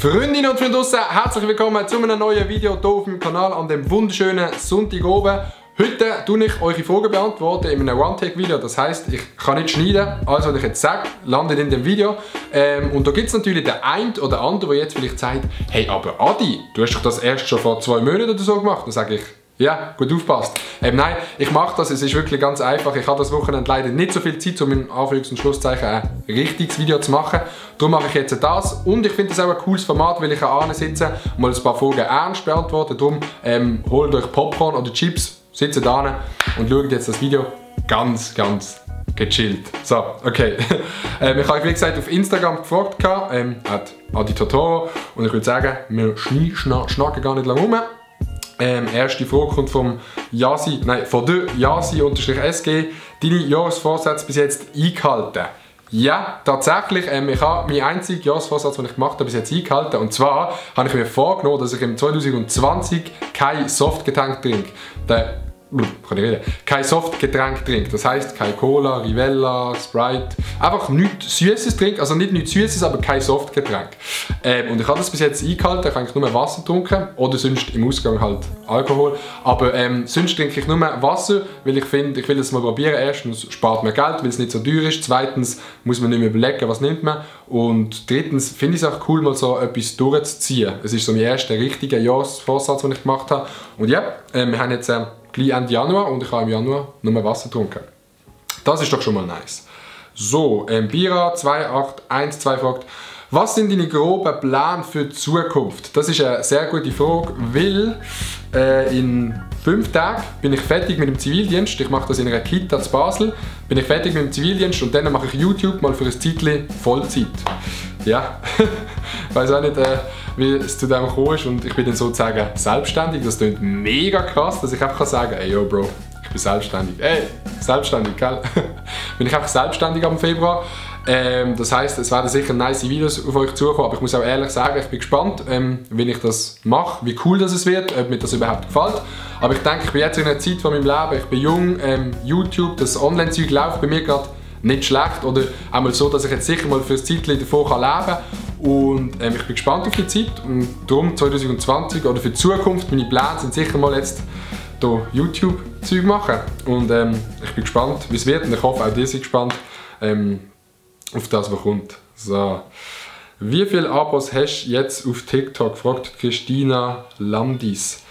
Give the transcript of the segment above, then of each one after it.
Freundinnen und Freunde draussen, herzlich willkommen zu einem neuen Video hier auf meinem Kanal an dem wunderschönen Sonntag oben. Heute beantworte ich eure Fragen in einem One-Take-Video. Das heisst, ich kann nicht schneiden. Alles, was ich jetzt sage, landet in dem Video. Und da gibt es natürlich den einen oder anderen, der jetzt vielleicht sagt, hey, aber Adi, du hast doch das erst schon vor 2 Monaten oder so gemacht. Dann sage ich, ja, gut aufpasst. Nein, ich mache das, es ist wirklich ganz einfach. Ich habe das Wochenende leider nicht so viel Zeit, um in Anführungs- und Schlusszeichen ein richtiges Video zu machen. Darum mache ich jetzt das. Und ich finde das auch ein cooles Format, weil ich hier sitze und mal ein paar Fragen ernst beantworten. Darum holt euch Popcorn oder Chips, sitzt da und schaut jetzt das Video ganz gechillt. So, okay. Ich habe, wie gesagt, auf Instagram gefragt, hat Adi Totoro. Und ich würde sagen, wir schnacken gar nicht lange rum. Erste Frage kommt von der Yasi_SG. Deine Jahresvorsätze bis jetzt eingehalten? Ja, tatsächlich. Ich habe meinen einzigen Jahresvorsatz, den ich gemacht habe, bis jetzt eingehalten. Und zwar habe ich mir vorgenommen, dass ich im 2020 kein Softgetränk trinke. Kein Softgetränk trinke. Das heisst, kein Cola, Rivella, Sprite. Einfach nichts Süßes trinken. Also nicht nichts Süßes, aber kein Softgetränk. Und ich habe das bis jetzt eingehalten. Ich habe eigentlich nur Wasser getrunken. Oder sonst im Ausgang halt Alkohol. Aber sonst trinke ich nur Wasser, weil ich finde, ich will das mal probieren. Erstens spart man Geld, weil es nicht so teuer ist. Zweitens muss man nicht mehr überlegen, was nimmt man. Und drittens finde ich es auch cool, mal so etwas durchzuziehen. Es ist so mein erster richtiger Jahresvorsatz, den ich gemacht habe. Und ja, wir haben jetzt gleich Ende Januar und ich habe im Januar nur Wasser getrunken. Das ist doch schon mal nice. So, Bira2812 fragt, was sind deine groben Pläne für die Zukunft? Das ist eine sehr gute Frage, weil in 5 Tagen bin ich fertig mit dem Zivildienst. Ich mache das in einer Kita zu Basel. Bin ich fertig mit dem Zivildienst und dann mache ich YouTube mal für ein Zeitchen Vollzeit. Ja, ich weiß auch nicht, wie es zu dem gekommen ist und ich bin dann sozusagen selbstständig. Das klingt mega krass, dass ich einfach sagen kann, ey yo Bro, ich bin selbstständig. Ey, selbstständig, gell? Bin ich einfach selbstständig am Februar. Das heisst, es werden sicher nice Videos auf euch zukommen, aber ich muss auch ehrlich sagen, ich bin gespannt, wie ich das mache, wie cool das wird, ob mir das überhaupt gefällt. Aber ich denke, ich bin jetzt in einer Zeit von meinem Leben, ich bin jung, YouTube, das Online-Zeug läuft bei mir gerade nicht schlecht oder einmal so, dass ich jetzt sicher mal für ein Zeitchen davon leben kann. Und ich bin gespannt auf die Zeit und darum 2020 oder für die Zukunft, meine Pläne sind sicher mal jetzt hier YouTube-Zeug machen. Und ich bin gespannt, wie es wird und ich hoffe auch ihr seid gespannt auf das, was kommt. So. Wie viele Abos hast du jetzt auf TikTok? Fragt Christina Landis.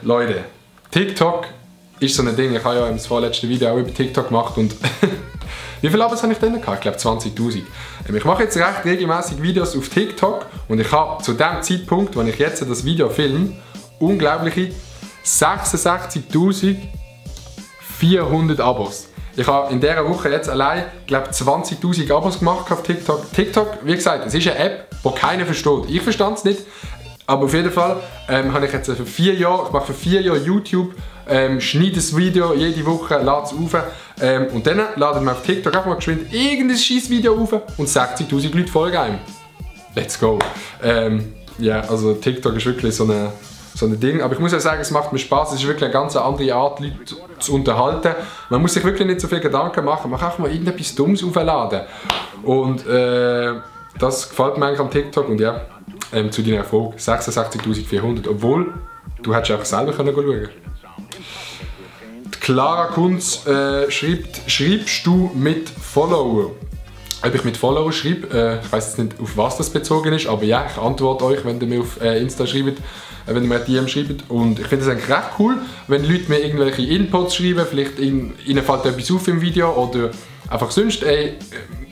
Leute, TikTok ist so ein Ding. Ich habe ja im vorletzten Video auch über TikTok gemacht und wie viele Abos habe ich denn gehabt? Ich glaube 20'000. Ich mache jetzt recht regelmäßig Videos auf TikTok und ich habe zu dem Zeitpunkt, wenn ich jetzt das Video filme, unglaubliche 66.400 Abos. Ich habe in dieser Woche jetzt allein, glaube 20'000 Abos gemacht auf TikTok. TikTok, wie gesagt, es ist eine App, die keiner versteht. Ich verstand es nicht, aber auf jeden Fall habe ich jetzt für 4 Jahre, ich mache für 4 Jahre YouTube, schneide das Video jede Woche, lade es auf und dann laden wir auf TikTok einfach mal geschwind irgendein scheiß Video auf und 60'000 Leute folgen einem. Let's go. Ja, also TikTok ist wirklich so ein Ding, aber ich muss ja sagen, es macht mir Spaß. Es ist wirklich eine ganz andere Art, Leute zu unterhalten. Man muss sich wirklich nicht so viel Gedanken machen, man kann auch mal irgendetwas Dummes aufladen. Und das gefällt mir eigentlich am TikTok und ja, zu deiner Frage, 66.400, obwohl du hättest auch selber schauen können. Clara Kunz schreibst du mit Follower? Ob ich mit Follower schreibe, ich weiß jetzt nicht, auf was das bezogen ist, aber ja, ich antworte euch, wenn ihr mir auf Insta schreibt, wenn ihr mir eine DM schreibt. Und ich finde es eigentlich recht cool, wenn Leute mir irgendwelche Inputs schreiben, vielleicht ihnen fällt etwas auf im Video oder einfach sonst.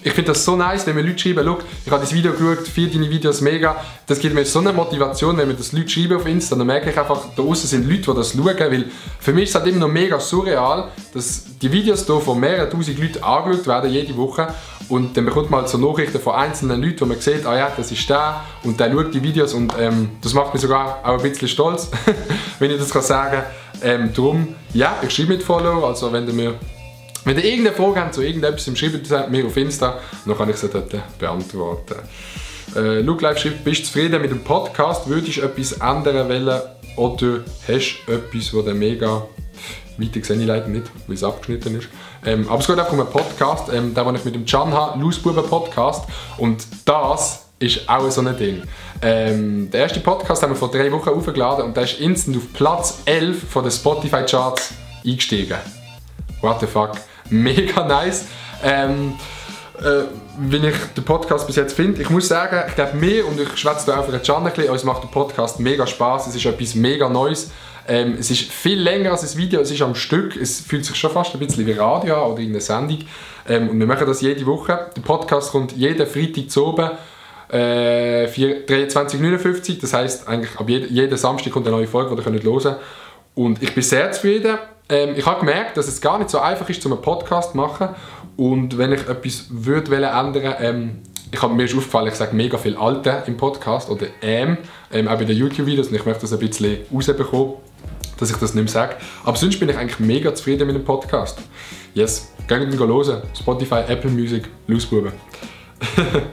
Ich finde das so nice, wenn mir Leute schreiben, schau, ich habe das Video geschaut, finde deine Videos mega. Das gibt mir so eine Motivation, wenn mir das Leute schreiben auf Insta, dann merke ich einfach, da draussen sind Leute, die das schauen, weil für mich ist es halt immer noch mega surreal, dass die Videos hier von mehreren tausend Leuten angeschaut werden, jede Woche. Und dann bekommt man halt so Nachrichten von einzelnen Leuten, wo man sieht, ah ja, das ist der und der schaut die Videos und das macht mich sogar auch ein bisschen stolz, wenn ich das sagen kann. Darum, ja, ich schreibe mit Follow, also wenn ihr irgendeine Frage habt zu irgendetwas, schreibt mir auf Insta, dann kann ich sie dort beantworten. Luke Live schreibt, bist du zufrieden mit dem Podcast? Würdest du etwas ändern wollen oder hast du etwas, das mega weiter sehe ich leider nicht, weil es abgeschnitten ist. Aber es geht einfach um einen Podcast, den ich mit dem Can habe, Lausbuben Podcast. Und das ist auch so ein Ding. Den ersten Podcast haben wir vor 3 Wochen aufgeladen und der ist instant auf Platz 11 von den Spotify Charts eingestiegen. What the fuck. Mega nice. Wie ich den Podcast bis jetzt finde, ich muss sagen, ich glaube mir, und ich schwätze da auch für den Can ein bisschen, uns macht der Podcast mega Spaß. Es ist etwas mega Neues. Es ist viel länger als ein Video, es ist am Stück, es fühlt sich schon fast ein bisschen wie Radio an oder irgendeine Sendung. Und wir machen das jede Woche. Der Podcast kommt jeden Freitag zu oben, 23:59, das heisst eigentlich ab jeden Samstag kommt eine neue Folge, die ihr hören könnt. Und ich bin sehr zufrieden. Ich habe gemerkt, dass es gar nicht so einfach ist, einen Podcast zu machen. Und wenn ich etwas ändern würde, mir ist aufgefallen, ich sage mega viel Alte im Podcast oder auch bei den YouTube-Videos, und ich möchte das ein bisschen rausbekommen, dass ich das nicht mehr sage. Aber sonst bin ich eigentlich mega zufrieden mit dem Podcast. Yes, geht ihn hören. Spotify, Apple Music, Lausbuben.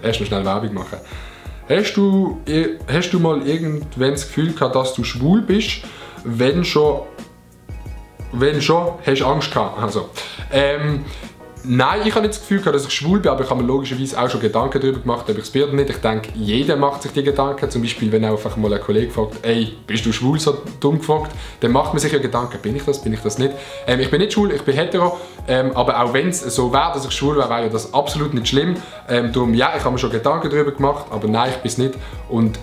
Erst noch schnell Werbung machen. Hast du mal irgendwann das Gefühl gehabt, dass du schwul bist? Wenn schon, hast du Angst gehabt? Also, nein, ich habe nicht das Gefühl gehabt, dass ich schwul bin, aber ich habe mir logischerweise auch schon Gedanken darüber gemacht, ob ich es bin oder nicht. Ich denke, jeder macht sich die Gedanken. Zum Beispiel, wenn einfach mal ein Kollege fragt, ey, bist du schwul, so dumm gefragt, dann macht man sich ja Gedanken, bin ich das nicht? Ich bin nicht schwul, ich bin hetero, aber auch wenn es so wäre, dass ich schwul wäre, wäre ja das absolut nicht schlimm. Darum, ja, ich habe mir schon Gedanken darüber gemacht, aber nein, ich bin es nicht. Und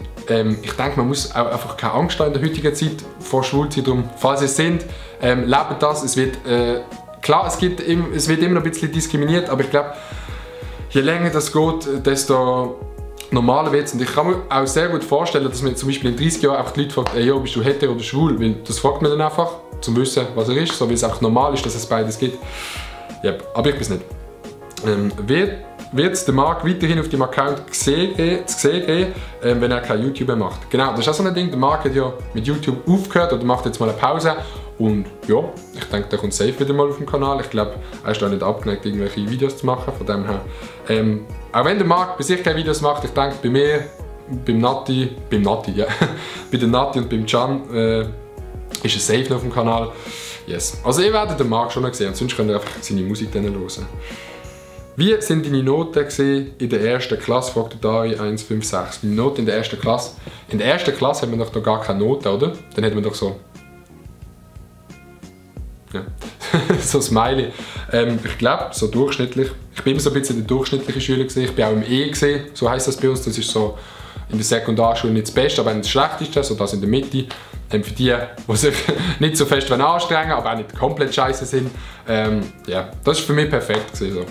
ich denke, man muss auch einfach keine Angst haben in der heutigen Zeit vor Schwulzeit. Darum, falls ihr es sind, lebt das, es wird... Klar, es wird immer noch ein bisschen diskriminiert, aber ich glaube, je länger das geht, desto normaler wird es. Und ich kann mir auch sehr gut vorstellen, dass man zum Beispiel in 30 Jahren einfach die Leute fragt, ey, yo, bist du hetero oder schwul? Weil das fragt man dann einfach, um zu wissen, was er ist, so wie es einfach normal ist, dass es beides gibt. Yep, aber ich bin es nicht. Wird es der Marc weiterhin auf dem Account zu sehen geben, wenn er kein YouTube macht? Genau, das ist auch so ein Ding. Der Marc hat ja mit YouTube aufgehört oder macht jetzt mal eine Pause. Und ja, ich denke, der kommt safe wieder mal auf dem Kanal. Ich glaube, er ist da nicht abgeneigt, irgendwelche Videos zu machen. Von dem her, auch wenn der Marc bei sich keine Videos macht, ich denke, bei mir, beim Nati, ja, bei der Nati und beim Can ist er safe noch auf dem Kanal. Yes. Also ihr werdet den Marc schon noch sehen, und sonst könnt ihr einfach seine Musik dann hören. Wie sind deine Noten in der ersten Klasse? Fragt Dari 156. Meine Noten in der ersten Klasse? In der ersten Klasse hat man doch noch gar keine Noten, oder? Dann hat man doch so... Ja. So Smiley. Ich glaube, so durchschnittlich. Ich bin immer so ein bisschen der durchschnittliche Schüler gewesen. Ich bin auch im E gewesen, so heisst das bei uns. Das ist so in der Sekundarschule nicht das Beste, aber das Schlechteste, so das in der Mitte. Für die, die sich nicht so fest anstrengen, aber auch nicht komplett scheiße sind. Ja, das war für mich perfekt gewesen, so.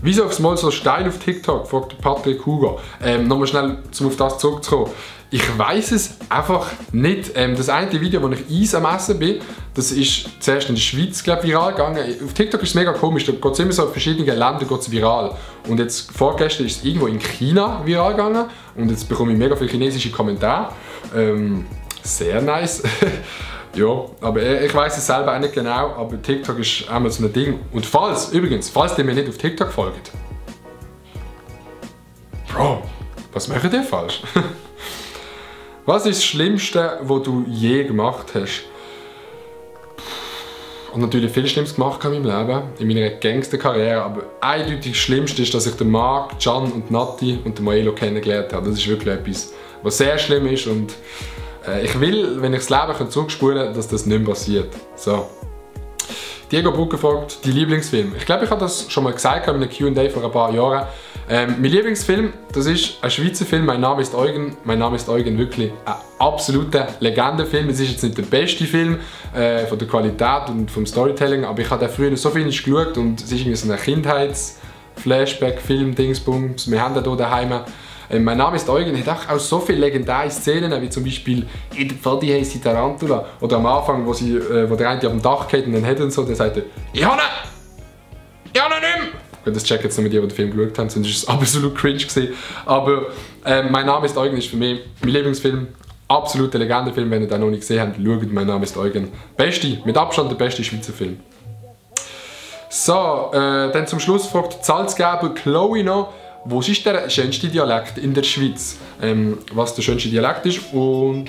Wieso aufs Mal so steil auf TikTok? Fragt Patrick Hugo. Nochmal schnell, um auf das zurückzukommen. Ich weiss es einfach nicht. Das eine Video, wo ich Eis am Essen bin, das ist zuerst in der Schweiz, glaube ich, viral gegangen. Auf TikTok ist es mega komisch, da geht es immer so in verschiedenen Ländern viral. Und jetzt vorgestern ist es irgendwo in China viral gegangen und jetzt bekomme ich mega viele chinesische Kommentare. Sehr nice. Ja, aber ich weiss es selber auch nicht genau, aber TikTok ist einmal so ein Ding. Und falls ihr mir nicht auf TikTok folgt, Bro, was macht ihr falsch? Was ist das Schlimmste, was du je gemacht hast? Und natürlich viel Schlimmes gemacht in meinem Leben, in meiner Gangster-Karriere, aber eindeutig das Schlimmste ist, dass ich den Marc, Can und Nati und den Moelo kennengelernt habe. Das ist wirklich etwas, was sehr schlimm ist, und ich will, wenn ich das Leben zurückspulen kann, dass das nicht mehr passiert. So. Diego Brugger fragt, die Lieblingsfilm. Ich glaube, ich habe das schon mal gesagt in einem Q&A vor ein paar Jahren. Mein Lieblingsfilm, das ist ein Schweizer Film, «Mein Name ist Eugen». «Mein Name ist Eugen», wirklich ein absoluter Legendenfilm. Es ist jetzt nicht der beste Film von der Qualität und vom Storytelling, aber ich habe den früher so viel geschaut und es ist irgendwie so ein Kindheits-Flashback-Film, Dingsbums. Wir haben den hier daheim. «Mein Name ist Eugen» hat auch so viele legendäre Szenen, wie zum Beispiel «In der Pfadi heisst sie Tarantula» oder am Anfang, wo der eine auf dem Dach geht und dann hat er so, der sagt «Ich habe ihn! Ich habe ihn nicht mehr!» Das checken jetzt nur die den Film geschaut haben, sonst war es absolut cringe gewesen. Aber «Mein Name ist Eugen» ist für mich mein Lieblingsfilm. Absoluter Legendenfilm, wenn ihr den noch nicht gesehen habt, schaut «Mein Name ist Eugen». Mit Abstand der beste Schweizer Film. So, dann zum Schluss fragt Salzgeber Chloe noch, was ist der schönste Dialekt in der Schweiz? Was der schönste Dialekt ist, und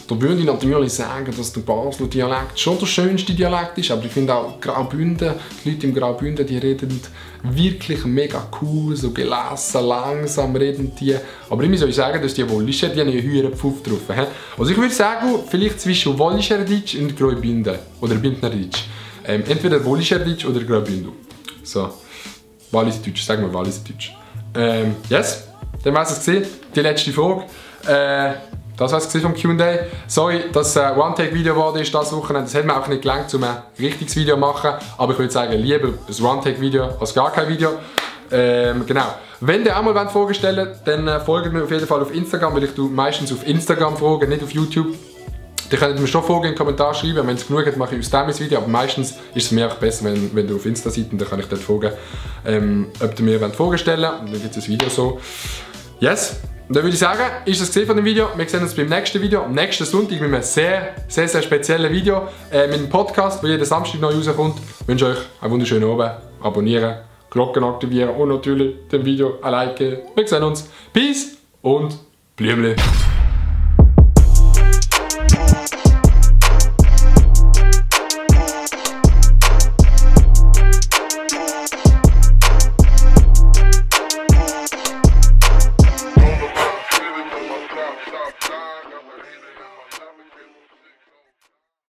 Da würde ich natürlich sagen, dass der Basler Dialekt schon der schönste Dialekt ist, aber ich finde auch Graubünden, die Leute im Graubünden, die reden wirklich mega cool, so gelassen, langsam reden die. Aber ich muss sagen, dass die Walliser, die haben einen höheren Pfuff drauf. Also ich würde sagen, vielleicht zwischen Walliser Deutsch und Graubünden oder Bündner Deutsch. Entweder Walliser Deutsch oder Graubünden. So, Walliser Deutsch, sagen wir Walliser Deutsch. Yes, dann war es gesehen, die letzte Frage. Das war es vom Q&A. Sorry, dass One-Take-Video geworden ist das Wochenende. Das hat mir auch nicht gelangt, um ein richtiges Video zu machen. Aber ich würde sagen, lieber ein One-Take-Video als gar kein Video. Genau. Wenn ihr auch mal Fragen stellen wollt, dann folgt mir auf jeden Fall auf Instagram, weil ich meistens auf Instagram frage, nicht auf YouTube. Ihr könnt mir schon Fragen in den Kommentaren schreiben. Wenn es genug hat, mache ich aus dem ein Video. Aber meistens ist es mir auch besser, wenn ihr auf Insta seid. Und dann kann ich dort fragen, ob ihr mir Fragen stellen wollt. Und dann gibt es ein Video so. Yes. Und dann würde ich sagen, ist das gesehen von dem Video. Wir sehen uns beim nächsten Video, am nächsten Sonntag mit einem sehr speziellen Video. Mit einem Podcast, der jeden Samstag neu rauskommt. Ich wünsche euch einen wunderschönen Abend. Abonnieren, Glocken aktivieren und natürlich dem Video ein Like geben. Wir sehen uns. Peace und Blümchen.